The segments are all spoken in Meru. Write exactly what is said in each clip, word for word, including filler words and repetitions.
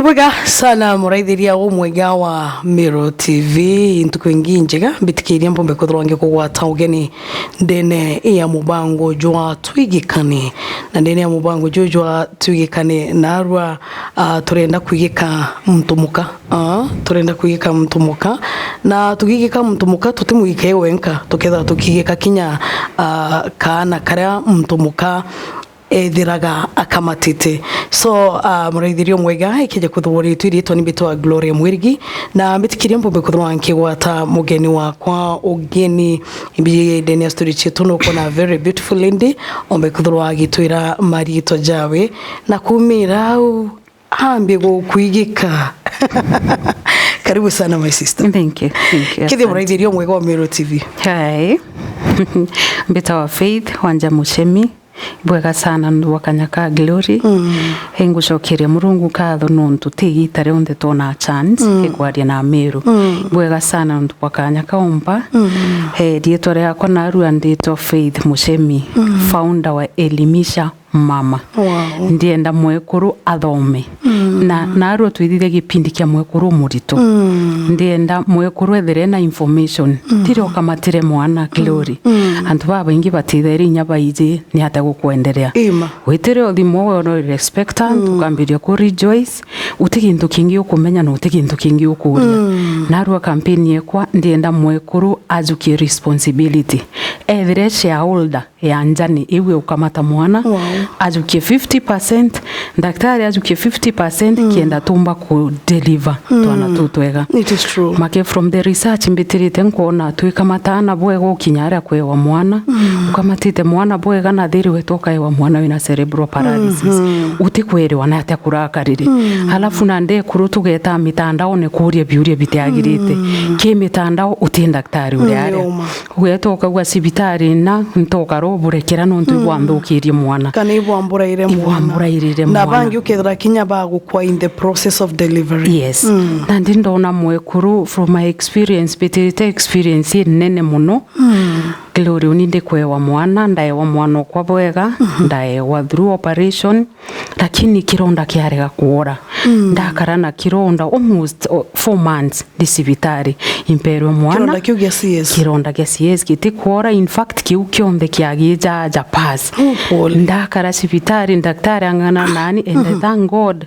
Bwega sana muraithiria umwega wa Meru T V, ntuku ingi njega, mbitikiria mpombe kwithirwa ngikugwata ugeni ndene ya mubango jwa Twigikane. Na ndene ya mubango juu jwa Twigikane, narua, ah, turenda kwigika muntu muka. Ah, turenda kwigika muntu muka. Na tugigika muntu muka, tutimwike wenka, tukethira tukigika kinya, ah, kaana karia muntu muka ethiraga akamatite. So, ah, muraithiria umwega, ikija kuthuguritwa iritwa ni mbitwa Gloria Mwirigi, na mbitikiria mpombe kwithirwa nkigwata mugeni wakwa ugeni. Imbi ndene ya story cietu nukwona a very beautiful lady, ombe kwithirwa agitwira mariitwa jawe, na kumira au ambie gukwigika. Karibu sana, my sister. Thank you, thank you, Kithia asante. Muraithiria umwega wa Meru T V. Hi. Mbitawa Faith Wanja Muchemi. Bwega sana nontu bwa kanya ka Glory. Mm. Ingucokeria Murungu nkatho nontu ti igita rionthe twonaa chance, mm, ikwaria na Meru. Mm. Bwega sana nontu bwa kanya kaumba. Mm. Eh, riitwa riakwa narua nditwa Faith Muchemi, mm, founder wa Elimisha Mama. Wow. Ndienda mwekuru athome. Mm. Na, narua twithithia gipindi kia mwekuru murito. Mm. Ndienda mwekuru ethire na information. Mm. Tiri ukamatire mwana Glory. Mm. Antu babaingi batithaire inya baiji ni atia gukwenderea. Ima. Witire uthimo we no respect antu, mm, ukambiria ku rejoice, uti gintu kingi ukumenya na uti gintu kingi ukuria. Mm. Narua campaign yekwa ndienda mwekuru ajukie responsibility. Ethire shareholder ya njani iu ya ukamata mwana, wow, ajukie fifty percent, daktari ajukie fifty percent, mm, kienda tumba ku deliver, mm, twana tutwega. It is true. Make from the research mbitirite nkwona twikamata ana bwega ukinya aria kwewa mwana, mm, ukamatite mwana bwega na thiri wetu ukaewa mwana wina cerebral paralysis. Mhm. Utikwerewa na atia kurakarire. Mm. Halafu na ndekuru tugeta mitandaone kuria biuria bitiagirite. Mm. Ki mitandao uti daktari uria, mm, aria. Ni uma. Ugeta ukauga cibitari na ntoka ro burekera nontu, mm, ibwanthukirie mwana. Kana ibwamburaire mwana. Ibwamburairire mwana. Na bangi ukethira kinya bagukwa in the process of delivery. Yes. Mm. Na ndi ndona mwekuru, from my experience, mbitirite experience inene muno. Mm. Glory, uni ndikwewa mwana, ndaewa mwana okwa bwega, mhm, ndaewa through operation, lakini kironda kiarega kuora. Mm. Ndakara na kironda almost, oh, four months ndi cibitari. Imperwe mwana. Kironda kiu gia C S. Kironda gia C S giti kuora. In fact, kiu kionthe kiagija ja pass. Oh, pole. Ndakara cibitari, daktari ang'ana nani, and I thank God,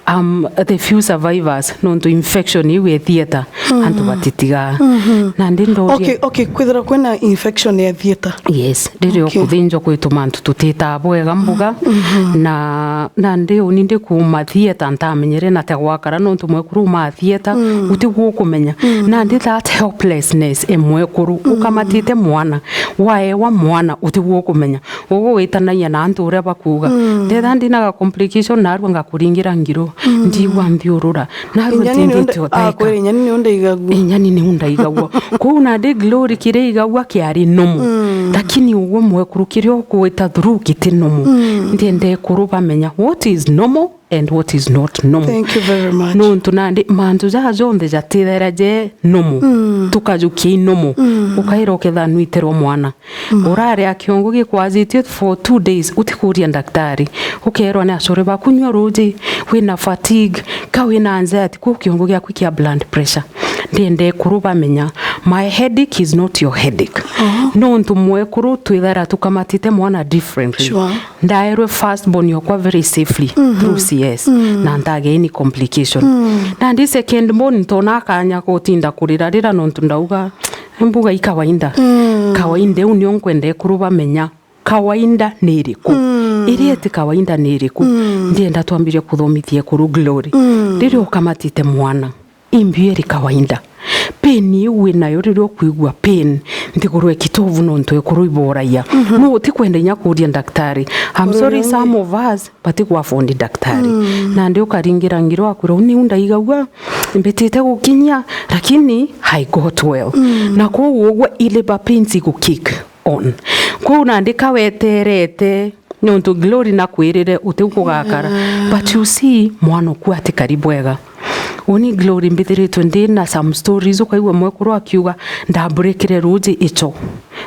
um, the few survivors, nontu infection iu ethieta, mm, antu batitigaa. Mhm. Na ndi ndoria. Okay, okay, kwithira kwina infection ya theater. Yes, riria, okay, ukuthinjwa kwituma antu tutitaa bwega mbuga, mhm, na, na ndi uni ndi kuuma theater ntamenyere na tia gwakara nontu mwekuru uma theater, mm, utigwo ukumenya. Mm. Na ndi that helplessness e mwekuru, mm, ukamatite mwana, waewa mwana, utigwo ukumenya. Ugu witanagia na antu uria bakuuga. Mm. Ndetha ndina ga complication, narua ngakuringira ngiro. Mm. Ndigua nthiurura. Narua ntindite utaika. Akwira, inyani niu ndaigagua. Inyani niu ndaigagua. Kuu nandi Glory kiria igagua kiari normal. Mm. Lakini ugu mwekuru kiria ukuita through giti normal. Mm. Ndienda ekuru bamenya what is normal and what is not normal. Thank you very much. Nontu nandi mantu jaa jonthe jatithaira je normal. Mm. Tukajukia i normal. Mm. Ukaira ukethira nwiterwa mwana. Mm. Uraria kiongo gikwajitie for two days, utikuria daktari. Ukerwa ni achore baku nyua ruji, wina fatigue, ka wina anxiety, kuu kiongo giaku kia blood pressure. Ndienda ekuru bamenya, my headache is not your headache. Uh-huh. Nontu mwekuru twithaira tukamatite mwana differently. Sure. Ndaerwe first born yokwa very safely, mhm, through C S, mm, na ndageeni complication. Mm. Nandi second born ntona akanya gutinda kurira rira nontu ndauga, mbuga i kawaida. Mm. Kawaida iu nio nkwenda ekuru bamenya. Kawaida ni iriku? Mm. Iria iti kawaida ni iriku? Mm. Ndienda twambirie kuthomithia ekuru Glory. Mm. Riria ukamatite mwana, imbi iri kawaida. Pain iu winayo riria ukwigua pain, nthiguru e kitovu nontu ekuru iboragia. Mhm. No utikwenda inya kuria daktari. I'm sorry, some of us, bati ku afford daktari. Mm. Nandi ukaringira ngiro akwira, "Uni u ndaigagua, mbitite gukinyia, lakini I got well." Mm. Na kwou ugwe i labour pains igu kick on. Kwou nandi ka weterete, nontu Glory nakwirire utiu kugakara. Yeah. But you see, mwana oku atikari bwega. Uni Glory mbithiritwe ndi na some stories, ukaigua mwekuru akiuga, "Ndabrekire ruji icho,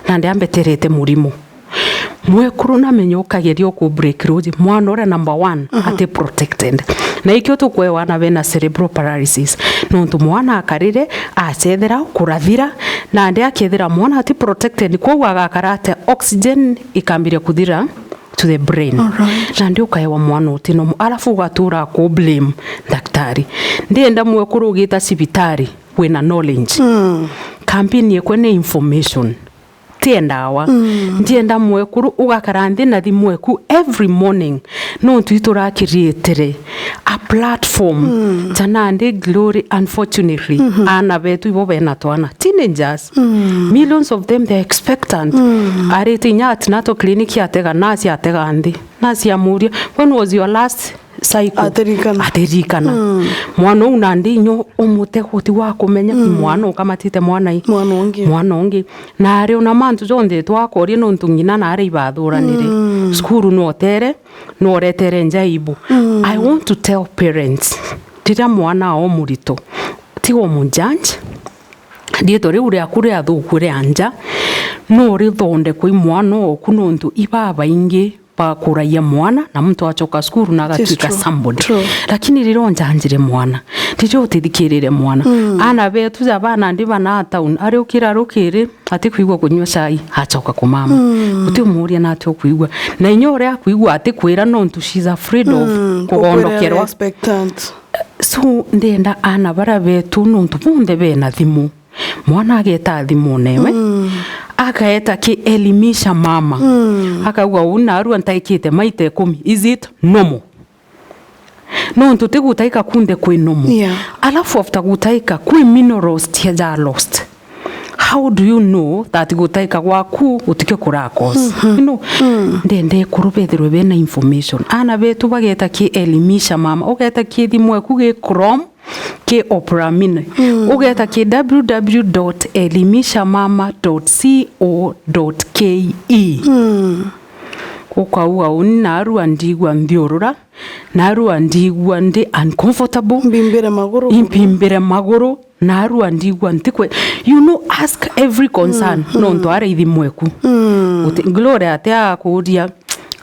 na ndiambeterete murimo." Mwekuru namenye ukageria uku break ruji, mwana uria number one, mhm, ati protected. Na ikio tukwewa aana bena cerebral paralysis. Nontu mwana akarire, acethera, kurathira, nandi akethira mwana ati protected, kwou agakara atia? Oxygen ikambiria kuthira to the brain. Alright. Nandi ukaewa mwana uti normal, alafu ugatura ku blame daktari. Ndienda mwekuru ugita cibitari wina knowledge. Mm. Campaign ekwe ni information. Ti e ndawa. Mm. Ndienda mwekuru ugakara nthi na thimu eku every morning. Nontu iturakirietire a platform. Mm. Ja nandi Glory, unfortunately, mm-hmm, aana betu ibo bena twana. Teenagers. Mm. Millions of them, they're expectant. Mm. Arite inya antenatal clinic atega, nasi atega nthi. Nasi amuria, "When was your last cycle?" Atirikana. Atirikana. Mm. Mwana uu nandi inya umutega uti wa kumenya, mm, mwana ukamatite mwana i. Mwana ungi. Mwana ungi. Na ari ona mantu jonthe twakorie nontu ng'ina na aria ibathuranire. Mm. Cukuru notere, noretere nja ibu. Mm. I want to tell parents, riria mwana ao murito, tiga umujudge. Riitwa riu riaku riathuku ria nja, no rithondekwe i mwana oku nontu ibabaingi bakuragia mwana na muntu acoka cukuru na agatuika somebody. True. Lakini riria unjanjire mwana, riria utithikirire mwana, mm, aana betu ja bana ndi bana town, ari ukira rukiri, atikwigua kunyua chai, acoka kumama. Mm. Utiumuria na ati ukwigua. Na inya uria akwigua atikwira nontu she's afraid of, mm, kugondokerwa. Expectant. So, ndenda aana baria betu nontu bonthe bena thimu. Mwana ageta thimune we, mm, agaeta ki Elimisha Mama. Mm. Akauga, "Uu narua ntaikite maita ikumi. Is it normal?" Nontu ti gutaika kunthe kwi normal. Yeah. Alafu after gutaika, kwi minerals tia ja lost. How do you know that gutaika gwaku gutike kura cause? Mm-hmm. You know, mm, ndenda ekuru bethirwe bena information. Aana betu bageta ki Elimisha Mama, ugeta ki thimu eku gi Chrome, ki Opera Mini. Mm. Ugeta ki w w w dot elimisha mama dot co dot k e. Mm. Ukauga, "Uni narua ndigua nthiurura, narua ndigua ndi uncomfortable. Mbimbire maguru." Imbimbire maguru, narua ndigua ntikwe. You know, ask every concern. Mm, mm. Nontu ara ithimu eku. Mm. Uti-, Gloria ati akuria,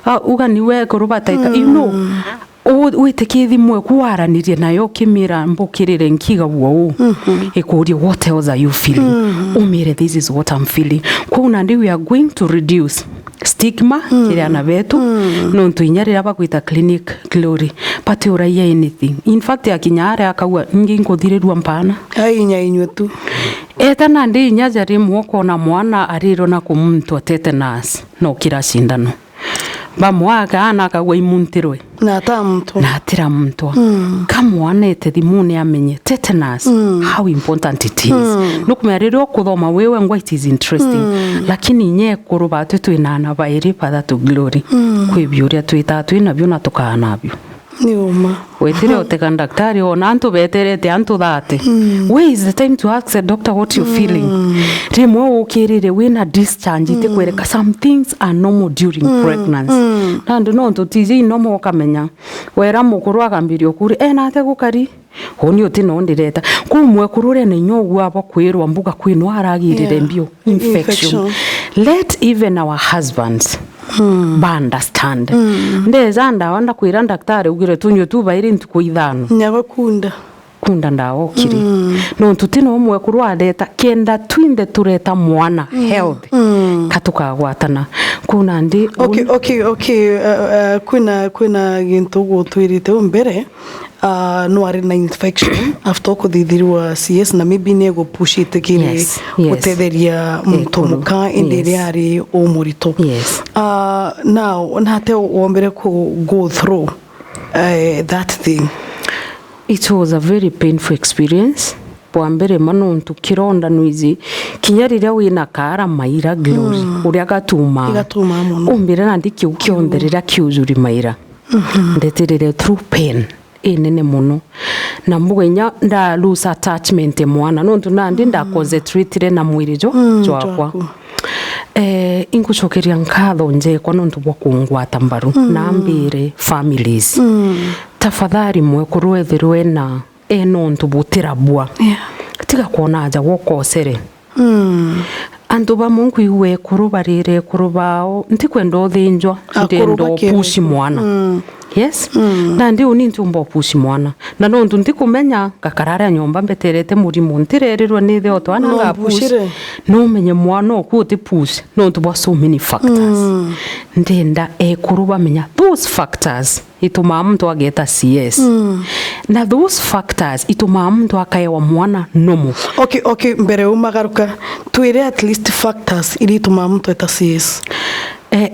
"Ah, uga ni we ekuru bataika." You know, mm. U-, witikie thimu eku waranirie nayo, ukimira, "Mbukirire, nkiga bua uu." Mhm. Ikurie, "What else are you feeling?" Mhm. Umire, "This is what I'm feeling." Kwou nandi we are going to reduce stigma, mm, kiri aana betu, mm, nontu inya riria bagwita clinic, Glory, batiuragia anything. In fact, akinya aria akauga, "Ingi nkuthirirua mpana." Ai, inya inywe tu. Eta nandi inya ja rimwe ukona mwana arirwe na kumuntwa tetanus, no kira cindano. Bamwe akaana akagwa imuntirwe. Na ata muntu. Na atira muntu. Mm. Kamwanete thimune amenye tetanus, mm, how important it is. Mm. Nukumenya riria ukuthoma wi wengwa it is interesting. Mm. Lakini inya ekuru batu twina aana bairi, Father to Glory. Mm. Kwi biuria twitaa twinabio na tukaa nabio. Ni uma. Wetire utega ndaktari, ona antu beterete antu thate. Mm. Where is the time to ask the doctor what you're feeling? Mm. Rimwe ukirire wina discharge, mm, itikwereka. Some things are normal during, mm, pregnancy. Mm. Nandi nontu tiji normal ukamenya. Wera mukuru akambiria ukuri, "Eh, nate gukari?" Uni uti no ndireta. Kuu mwekuru uria na inya ugua abo kwirwa mbuga kwino aragirire, yeah, mbio. Infection. Infection. Let even our husbands, mm, ba understand. Mm. Ndeja ndawa ndakwira ndaktari augire tunywe tu bairi ntuku ithano. Nyaga kunda. Kunda ndawa ukiri. Mm. Nontu ti no mwekuru areta, kenda twinthe tureta mwana, mm, health. Mm. Katukagwatana. Kuna ndi. Okay, un- okay, okay. Uh, uh, kwina, kwina gintu gutwirite u mbere. Ah, no ari na infection after kuthithirwa C S, na maybe ni egupushite kiri, yes, yes, gutetheria muntu, ekuru, muka indi, yes, iri ari umurito. Yes. Ah, now, nate wombere ku go through, eh, that thing? It was a very painful experience. Bwa mbere ma nontu kironda nwiji, kinya riria wina kaara maira, Glory, mm, uria gatumaa. Igatumaa mono. Umbire nandi kiu kionthe riria kiujuri maira. Mhm. Ndeterere through pain inene mono. Na mbuga inya nda lose attachment e mwana, nontu nandi, mm, nda concentrate-ire na mwiri jo, mm, jwakwa. Jwaku. Eh, ingucokeria nkatho njekwa nontu bwa kungwata mbaru, mm, na mbire families. Mm. Tafadhali mwekuru ethirwe na ena untu butirabua. Yeah. Tiga kwona aja gwokosere. Mm. Antu bamwe nkwigua ekuru barire ekuru bao, ntikwenda uthinjwa, ndenda upushi mwana. Mm. Yes? Mm. Nandi uni ntiumba upush mwana. Na nontu ntikumenya, ngakara aria nyomba mbeterete murimo, ntirerirwe nithe o twana. No ngapush. Mpushire. Numenye mwana oku utipush, nontu bwa so many factors. Mm. Ndenda ekuru bamenya those factors itumaa muntu ageta C S. Mm. Na those factors itumaa muntu akaewa mwana normal. Okay, okay, mbere umagaruka, twire at least factors iria itumaa muntu eta C S. Eh,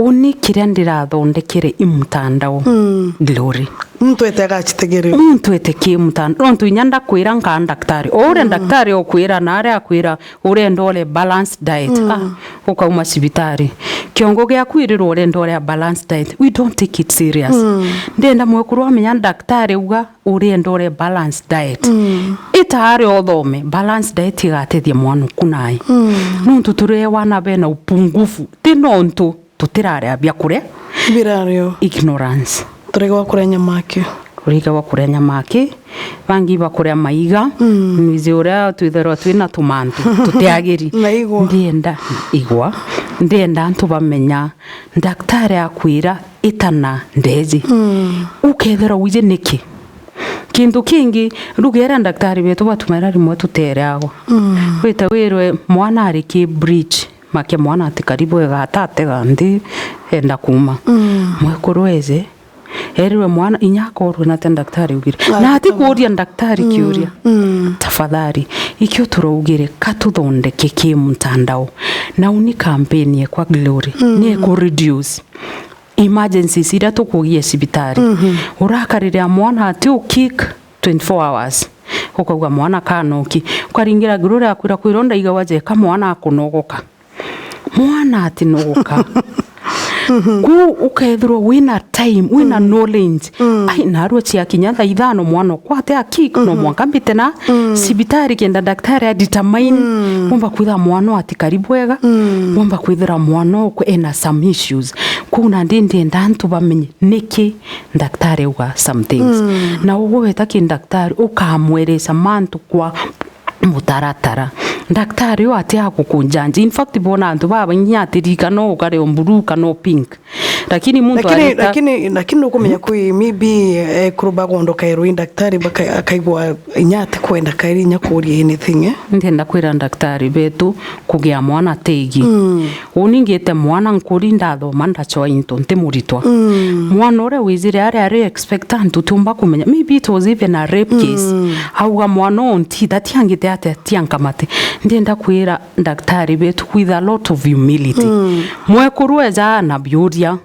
Uni kiria ndirathondekere i mutandao, mm, Glory. Muntu ete agacitegerera. Muntu ete ki mutandao. Nontu inya ndakwira nkaa ndaktari. O uria, mm, ndaktari okwira na aria akwira urenda ure balanced diet. Mm. Ah, ukauma cibitari. Kiongo giaku irirwa urenda uria balanced diet. We don't take it serious. Mm. Ndenda mwekuru amenya ndaktari auga urenda ure balanced diet. Mm. Ita aria uthome, balanced diet igatethia mwana uku nai. Mm. Nontu turewa na bena upungufu. Ti nontu tutiraria biakuria birario. Ignorance. Turiga gwa kuria nyamaki. Uriga gwa kuria nyamaki, bangi bakuria maiga, mm, nwizi uria twitherwa twina tumantu tutiagiri. Na igwa. Ndienda igwa. Ndienda antu bamenya, ndaktari akwira itana ndeji. Mm. Ukethirwa wiji niki? Kintu kingi, ruga iria ndaktari betu batumaira rimwe tutereagwa. Mm. Wite wirwe mwana ari ki bridge, make mwana ati karibu egatate ganthi enda kuuma. Mm. Mwekuru eje, erirwe mwana, inya akorwe nate ndaktari augire. Ah, na ati kuuria ndaktari, mm, kiuria. Mm. Tafadhali, ikio turaugire ka tuthondeke ki mutandao. Na uni campaign ekwa Glory, mm, ni ku reduce emergencies iria tukugia cibitari. Mhm. Urakarire mwana ati u kick twenty-four hours. Ukauga mwana kanoki. Ukaringira Glory akwira kwira ndaiga wajeka mwana akunogoka. Mwana atinogoka. Mhm. Ku ukethirwa wina time, wina, mm, knowledge. Mm. Ai, narua ciakinya thaa ithano mwana okwa ate a kick, no, mhm, mwanka mbite na, mm, cibitari kenda daktari a determine. Mm. Womba kwitha mwana ati karibu wega. Mm. Womba kwithira mwana okwe ena some issues. Kuu nandi ndienda antu bamenye niki ndaktari auga some things. Mm. Na ugweta ki ndaktari ukamweresa mantu kwa mutaratara. Ndaktari uyu ati agukunjanji. In fact, bona antu babaingi atirika no ukare o blue kana o pink. Lakini muntu lakini, arita- lakini, lakini nukumenya kwi maybe, eh, kuru bagondokairwe i ndaktari baka-, akaigua inya ati kwenda kairi inya kuria anything, eh? Ndenda kwira ndaktari betu kugia mwana tegi. Mm. Uni ngite mwana nkuri ndathoma ndachoa into nti muritwa. Mm. Mwana uria wijire aria ari expectant utiumba kumenya. Maybe it was even a rape case. Mm. Auga mwana uu ntitha tiangite atia tiankamate. Ndienda kwira ndaktari betu with a lot of humility. Mm. Mwekuru eja na biuria.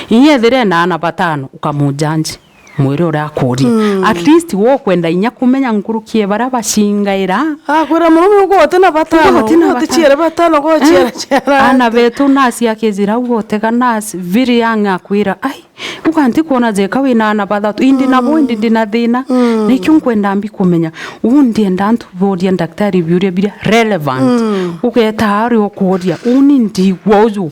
Inya ethire na ana batano ukamujanji. Mwire uria akuria. Mm. At least wo kwenda inya kumenya nkuruki e baria bacingaira. Akwira murume ugo uti na batano, ugo uti na batano. Ugo uti ciere batano, ugo ciere ciere. Ana betu nasi akijira ugo utega nasi very young akwira, ai, uga nti kwona jeka wina ana bathatu, indi nabo, indi ndina thina. Mm. Nikio nkwenda mbi kumenya. Uu ndienda antu boria ndaktari biuria biria relevant. Mm. Ugeta ari ukuria, uni ndigwa uju.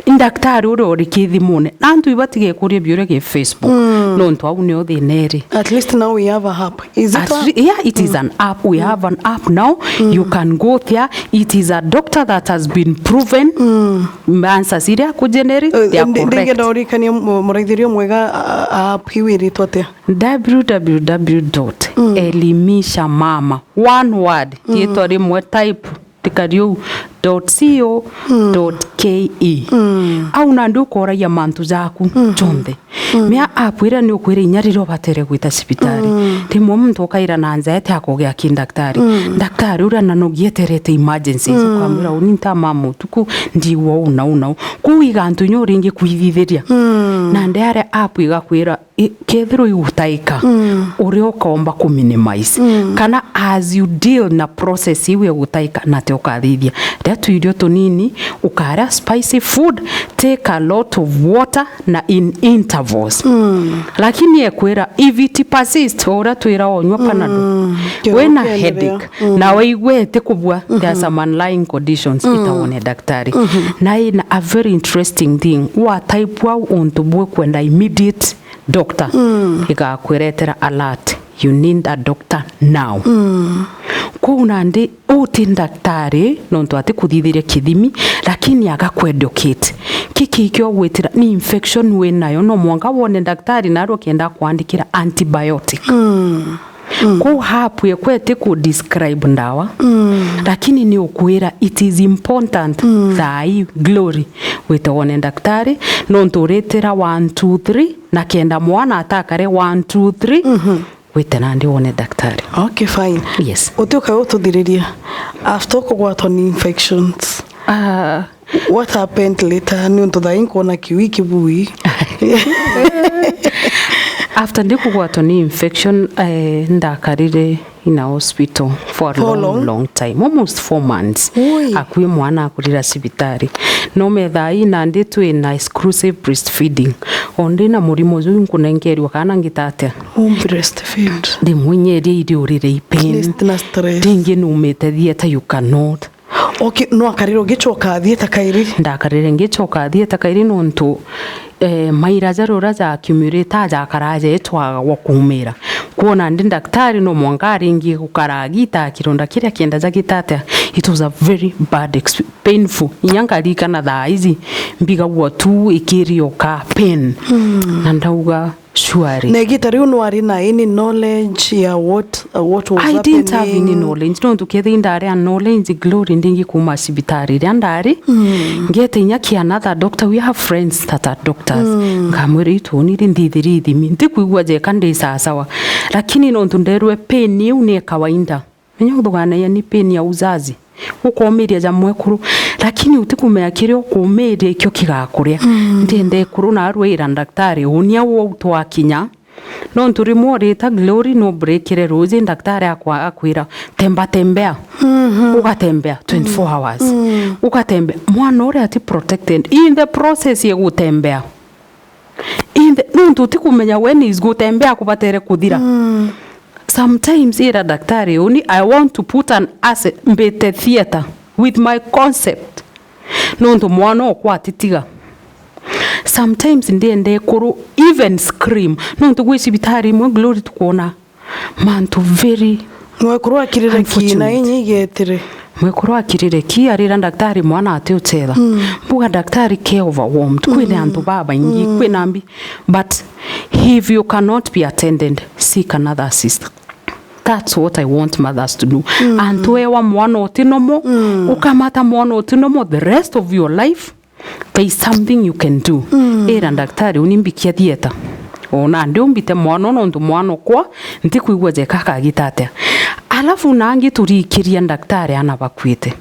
Ndaktari uria uri kithimune. Na antu ibatige kuria biuria ki Facebook. Mm. Nontu au nio thina iri. At least now we have a app. Is it a- At le-, yeah, it is an app. We have an app now. Mm. You can go there. It is a doctor that has been proven. Mm. Answers iria akugenerate, uh, they are ndi-, correct. Ndingenda urikanie mu-, muraithirio mwega, a, a app iu iritwa atia? W W W dot elimisha mama. One word. Mm. Riitwa rimwe type. Tikari uu, dot co dot ke. Mm. Au nandi ukoragia mantu jaku jonthe. Mm. Mea app iria ni ukwira inya riria ubatere gwita cibitari. Mm. Rimwe muntu ukaira na anxiety akugea ki ndaktari. Mm. Ndaktari uria nanogi eterete emergencies, mm, ukamwira, "Uni nta mama utuku, ndigua uu na uu na uu." Kuu iga antu inya uringi kwithithiria. Mm. Nandi aria app igakwira, I-, kethirwa igutaika, mm, uria ukomba ku minimize. Mm. Kana as you deal na process iu ya gutaika, nate ukathithia. Ria tuirio tunini, ukaria spicy food, take a lot of water na in intervals. Mm. Lakini ekwira, if it persist, o uria twira onywa Panadol, mm, wina headache, mm, na waigua iti kubua, there are some underlying conditions, mm, itawone daktari. Mm-hmm. Na ina a very interesting thing, wa type wau untu bwikwenda immediate doctor, mm, igakwiretera alert, you need a doctor now. Mm. Kwou nandi uti ndaktari nontu atikuthithiria kithimi, lakini agakweducate. Kiki kio gwitira ni infection wi nayo, no mwanka wone daktari naarua kenda kwandikira antibiotic. Mm. Mm. Kou hapu ekwa iti ku describe ndawa, mm, lakini ni ukwira it is important, mm, thaa ii Glory wite wone daktari, nontu uritira one, two, three, na kenda mwana atakare one, two, three, mhm, wite nandi wone daktari. Okay, fine. Yes. Utiuka ututhiriria after kugwatwa ni infections. Ah. What happened later? Niuntu thaa ii nkwona kiu i kibui. After ndi kugwatwa ni infection, eh, ndakarire in a hospital for a long, long, long time, almost four months. Ui. Akui mwana akurira cibitari. No me thaa ii nandi twi na exclusive breastfeeding. O ndi na murimo juu nkunengerua kana ngita atia? U breastfeed. Ndimwinyeria iriurire i pain. At least na stress. Ringi numite theatre, you cannot. Okay, no akarire ugicoka theatre kairi? Ndakarire ngicoka theatre kairi nontu, eh, maira jaria uria ja accumulate jakara jetwaga gwa kuumira. Kwona ndi daktari no mwanka aringi gukara agita kironda kiria kienda jagita atia. It was a very bad exp-, painful. Inya nkarikana thaa iji mbigagua tu ikirioka pain. Mm. Na ndauga, Surely. Na igita riu nwari na any knowledge ya what, uh, what was happening? I didn't have any knowledge. Nontu kethira indari a knowledge, Glory, ndingi kuma cibitari iria ndari. Mm. Ngete inya ki another doctor, we have friends that are doctors. Mm. Nkamwira, "Itu ni ri ndithiri ithimi. Ntikwigua jeka ndi sawasawa." Lakini nontu nderwe pain iu ni ya kawaida. Menya uthuganagia ni pain ya uzazi. Ukomiria ja mwekuru. Lakini utikumenya kiria ukumiria ikio kigakuria. Mm. Ndienda ekuru narua ira daktari, unia uu twakinya. Nontu rimwe urita Glory, no breakire ruuji, daktari akwa-, akwira, "Temba, tembea." Mhm. Ugatembea twenty-four hours. Mm. Ugatembea. Mwana uria ati protected. In the process ya gutembea, In the, nontu utikumenya when is gutembea kubatere kuthira. Mm. Sometimes ira daktari uni, "I want to put an acid, mbite theatre with my concept." Nontu mwana okwa atitiga. Sometimes ndienda ekuru even scream. Nontu gwi cibitari imwe, Glory, tukwona mantu very unfortunate. Mwekuru akirire ki na inya igetire? Mwekuru akirire ki, arira daktari, "Mwana ati uchetha." Mm. Mbuga, "Daktari, ke overwhelmed. Kwina, mm, antu babaingi, mm, kwina mbi." But if you cannot be attended, seek another sister. That's what I want mothers to do. Mm. Antu ewa mwana uti normal, mm, ukamata mwana uti normal the rest of your life. There is something you can do. Mm. Ira daktari, uni mbikia theatre. Ona ndi umbite mwana, nontu mwana okwa, ntikwigua jeka akagita atia. Alafu nangi turikiria daktari ana bakwite.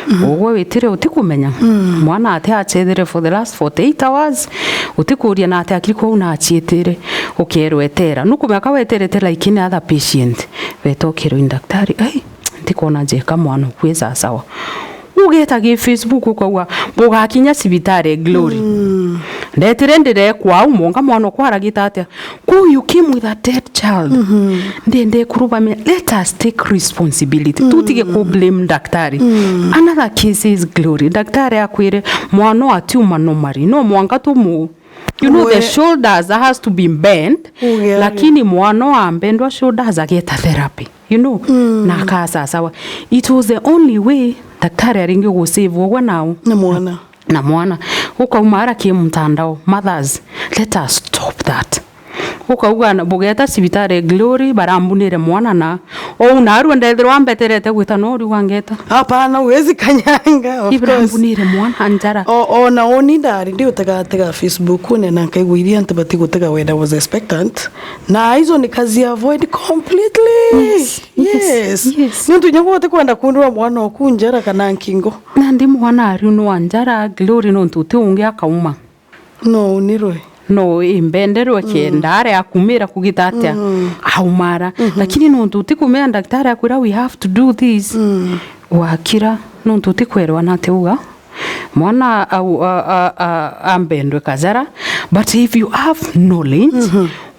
Mm. Ugwe witire utikumenya. Mm. Mwana ati achethire for the last forty-eight hours, utikuria na ati akiri kwau na achietire, ukerwa etera. Nukumenya ka weterete like any other patient. Weta ukirwa ni daktari, "Ai, ntikona jeka mwana okwa e sawasawa." Ugeta gi Facebook ukauga, "Bugakinya cibitari, Glory." Mm. Ndetire ndirekwa au, monga mwana okwa aragita atia? Ku you came with a dead child. Mm-hmm. Ndende kurubamia, let us take responsibility. Mm. Tutige ku blame daktari. Mm. Another case is Glory. Daktari akwire, "Mwana atiuma normally." No mwanka tumu You know, the shoulders has to be bent, lakini mwana wa mbendwa shoulders ageta therapy, you know, mm, na akasa sawa. It was the only way daktari aringi gu save ugwe nao. Na mwana. Na mwana. Ukauma ara ki mtandao, mothers, let us stop that. Ukauga na, bugeta cibitari Glory, barambunire mwana na Ou naarua ndethirwa mbeterete gwita no riu angeta. Hapana, huwezi kanyanga, of course. Ibrambunire mwana njara. O, o na uni ndari ndi utegatega Facebook-une na nkaigua iria antu batigutega when I was expectant. Na hizo ni kazi avoid completely. Yes, yes, yes. Nontu inya gwe utikwenda kwonirwa mwana oku njara kana nkingo. Na ndi mwana ariu nwa njara, Glory nontu uti ungi akauma. No unirwe. No imbenderwe kenda aria akumira kugita atia aumara. Lakini nontu utikumenya daktari akwira, "We have to do this." Wakira, nontu utikwerwa na ati uga mwana au, a, a, a, ambendwe kajara. But if you have knowledge,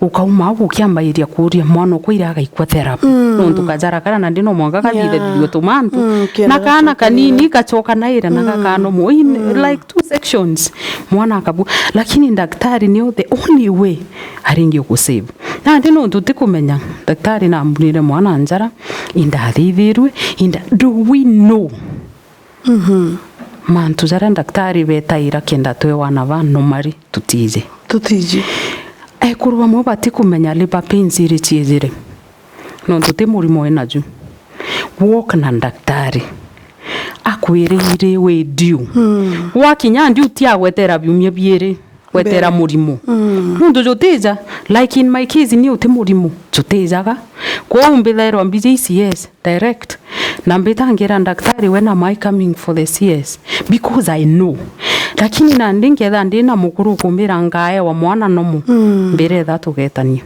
ukauma au ukiambairia kuria mwana okwa ira agaikua therapy. Nontu kajara kara nandi no mwanka kathithithua tumantu. Na kana kanini gacoka naira na gakano mo in like two sections. Mwana akabu-, lakini daktari nio the only way aringi ugusave. Nandi nontu tikumenya, daktari nambunire mwana njara, indathithirwe, inda, do we know? mantu jaria ndaktari betaira kenda twewa na ba normally tutiji. Tutiji. Ekuru bamwe batikumenya labour pains iri ciijire. Nontu ti murimo wina ju. Walk na ndaktari. Akwire iri wi ndiu. Mm. Wakinya ndiu ti agwetera biumia biiri. Gwetera murimo. Mm. Nontu jutija, like in my case, ni uti murimo. Jutijaga. Kwou mbithairwa mbiji C S direct. Na mbitangira ndaktari, "When am I coming for the C S?" Because I know. Lakini nandi nketha ndina mukuru ukumbira ngaewa mwana nomo. Mm. Mbiretha tugetania.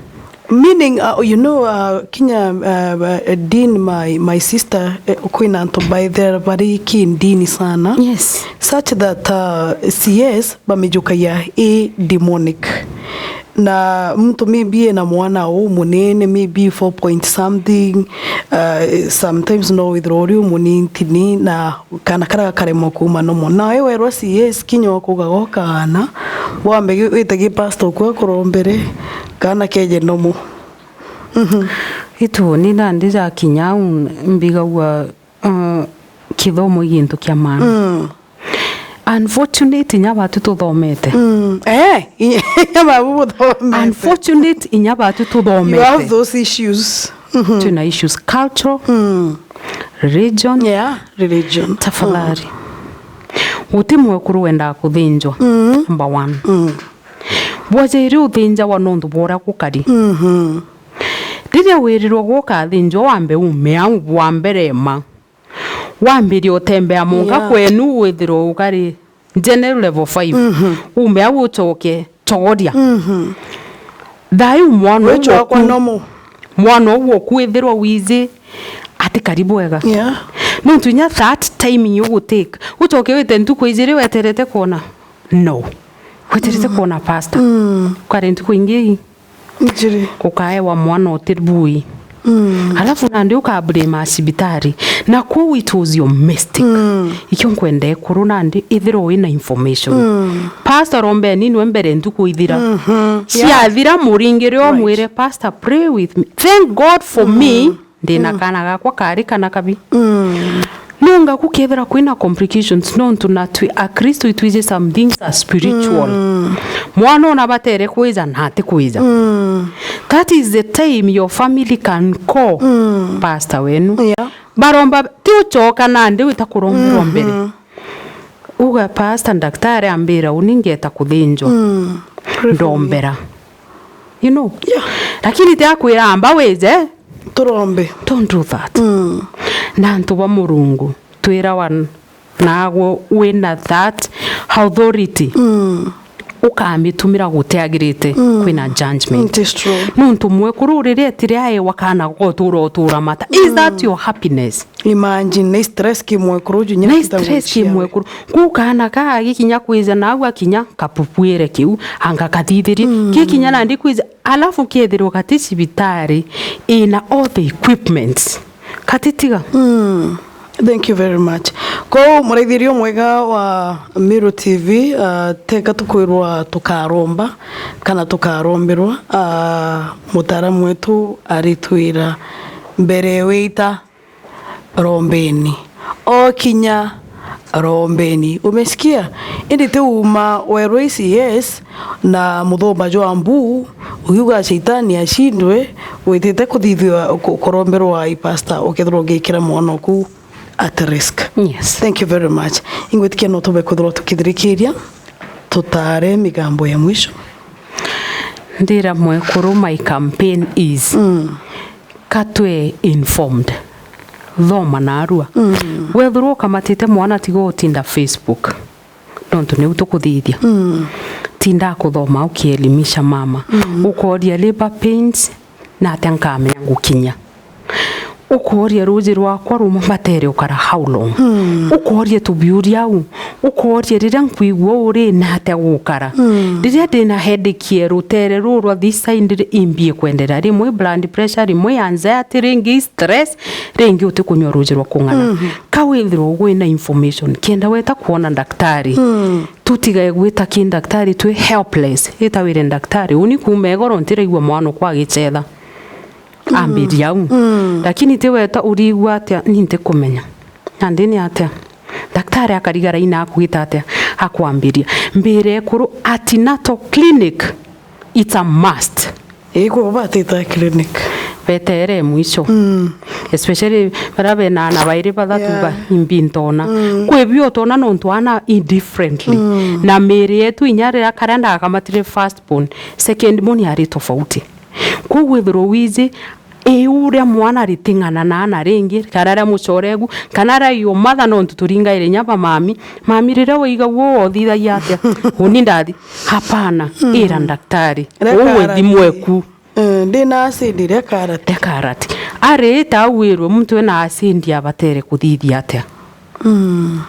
Meaning, uh, you know, uh, kinya, uh, uh, Dean, my, my sister, uh, kwina antu by there bari ki ndini sana. Yes. Such that, uh, C S bamijukagia i demonic. Na muntu maybe ena mwana umunene, maybe four point something, uh, sometimes no withirwa uri umunintini na kana karia gakaremwa kuuma nomo. Nawe werwa C S kinya ukugaga ukana, wambe gi-, wite gi pastor uku akurombere, kana keje nomo. Mhm. Itu ni nandi jakinya au mbigagua, uh, kithomo i gintu kia maana. Mm. Unfortunate inya batu tuthomete. Mm. Eh, inya babu buthomete. Unfortunate inya batu tuthomete. You have those issues. Mhm. Twina issues cultural, mm, religion. Yeah, religion. Tafadhali. Mm. Guti mwekuru wendaa kuthinjwa. Mm. Number one. Mm. Bwajairi uthinjawa nontu bwa uria gukari. Mhm. Riria wirirwe gukathinjwa, wambe ume au bwa mbere ma. Wambirie utembea munga, yeah, kwenu withirwe ukari general level five. Mhm. Ume au ucoke Chogoria. Mhm. Thayu mwana uu woku, mwana uu woku withirwa wiji ati karibu wega. Yeah. Nontu inya that timing ugutake. Ucoke wite ntuku ijiri weterete kwona? No. Weterete, mm, kwona pastor. Mm. Ukare ntuku ingi ii. Njiri. Ukaewa mwana uti bui. Mm. Alafu nandi ukablame cibitari. Na kwou it was your mistake. Mm. Ikio nkwenda ekuru nandi ithirwa wina information. Mm. Pastor Rombeni niwe mbere ntuku ithira. Mhm. Yeah. Ciathira muringire, right, umwire, "Pastor, pray with me." Thank God for me. Mm. Ndina, mm, kana gakwa kari kana kabi. Mm. Nonga gukethira kwina complications, nontu na twi Akristo itwiji some things are spiritual. Mm. Mwana ona batere kwija na ati kwija. Mm. That is the time your family can call, mm, pastor wenu. Yeah. Baromba, ti ucoka nandi wita kuromberwa, mhm, mbere. Uga, "Pastor, ndaktari ambira uni ngeta kuthinjwa." Mm. Ndombera. You know? Yeah. Lakini ti akwira, "Amba wije." Turombe. Don't do that. Mm. Na antu ba Murungu, twirawa n-, nagwe wina that authority. Mm. Ukamitumira gutiagirite, mm, kwina judgment. It is true. Nontu mwekuru riria etire aewa kana gotura utura mata. Is that, mm, your happiness? Imagine, ni stress ki mwekuru uju nya. Ni stress ki mwekuru. Kuu kaana kaa gikinya kwija nau akinya kapupuire kiu, anga kathithirie. Mm. Gikinya nandi kwija, alafu kethirwa gati cibitari ina all the equipments. Katitiga. Mm. Thank you very much. Kou muraithiria umwega wa Miru T V, uh, teka tukwirwa tukaromba kana tukaromberwa, uh, mutaaramu wetu aritwira mbere wita rombeni. Okinya rombeni. Umesikia? Indi ti uma werwa isi yes na muthumba jwa mbu, ukiuga Shaitani ashindwe, witite kuthithua ku-, kuromberwa i pastor, ukethirwa ugikira mwana oku at risk. Yes. Thank you very much. Ingwitikia no tube kwithirwa tukithirikiria, tutare migambo ya mwisho. Ndira mwekuru, my campaign is, mm, ka twe informed. Thoma narua. Mm. Wethirwa ukamatite mwana, tiga utinda Facebook. Nontu niu tukuthithia. Mm. Tinda kuthoma ukielimisha mama. Mm. Ukoria labor pains, na atia nkamenya ngukinya. Ukoria ruji rwakwa rumwe mbatere ukara how long? Mm. Ukoria tubiuria au. Ukoria riria nkwigua uri na atia gukara. Mm. Riria ndina headache ya rutere ruru rwa this side ri-, imbie kwendera. Rimwe blood pressure, rimwe anxiety, ringi stress, ringi utikunywa ruji rwa kung'ana. Mhm. Ka withirwa ugwina information, kenda weta kwona ndaktari. Mm. Tutigae gwita ki ndaktari twi helpless. Ita wire ndaktari, uni kuuma igoro ntiraigua mwana okwa agichetha. Mm. Ambiria au. Mm. Lakini ti weta urigua atia, ni ntikumenya. Nandi ni atia? Daktari akarigara ina akugita atia? Akwambiria, mbire ekuru, antenatal clinic, it's a must. Ii, kwo batita clinic? Betere mwisho. Mm. Especially baria bena ana bairi bathatu. Yeah. Ba imbi ntona. Mm. Kwi bio utona nontu ana indifferently. Mm. Na miri yetu inya riria karia ndakamatire first born, second born yari tofauti. Kwou withirwa wiji, ii uria mwana ariting'ana na ana ringi, kana aria mucoregu, kana aria your mother, nontu turingaire inya ba mami. Mami, riria waiga uo, uthithagia atia? Uni ndathi. Hapana, ira ndaktari. Reka uu arathime. Ithimwe ku. Eh, ndi na acid, reka arati. Reka arati. Ari ta au wirwe muntu ena acid abatere kuthithia atia? Mm.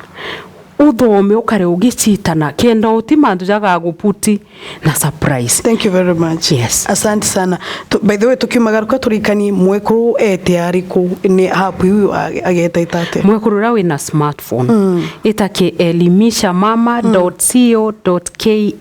Uthome, ukare ugicitana, kenda uti mantu jagaguputi na surprise. Thank you very much. Yes. Asante sana. Tu-, by the way, tukiumagaruka turikani mwekuru ete ariku, ni app iu a-, ageta itate? Mwekuru uria wina smartphone. Mm. Ita ke elimisha mama dot co dot ke.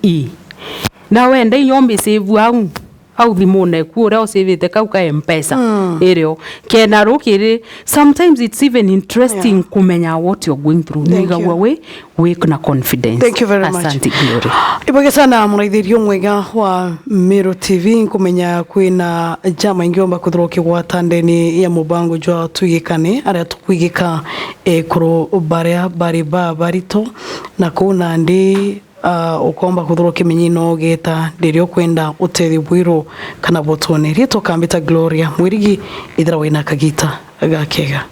Na wenda inya umisave au, au thimune eku uria usavite kau ka Mpesa. Mm. Irio. Kena rukiri, sometimes it's even interesting, yeah, kumenya what you're going through. Thank you. Nwigagua wi, wi na confidence. Thank you very much. Asante, Glory. Ibwege sana muraithirio mwega wa Meru T V, nkumenya kwina jamaingi omba kwithirwa ukigwata ndeni ya mubango jwa Twigikane, aria tukwigika ekuru baria bari babarito, na kuu nandi ah, ukomba kwithirwa ukimenya ino ugeta riria ukwenda utethio bwiru kana butone. Riitwa ukambita Gloria Mwirigi, ithira wina kagita gakega.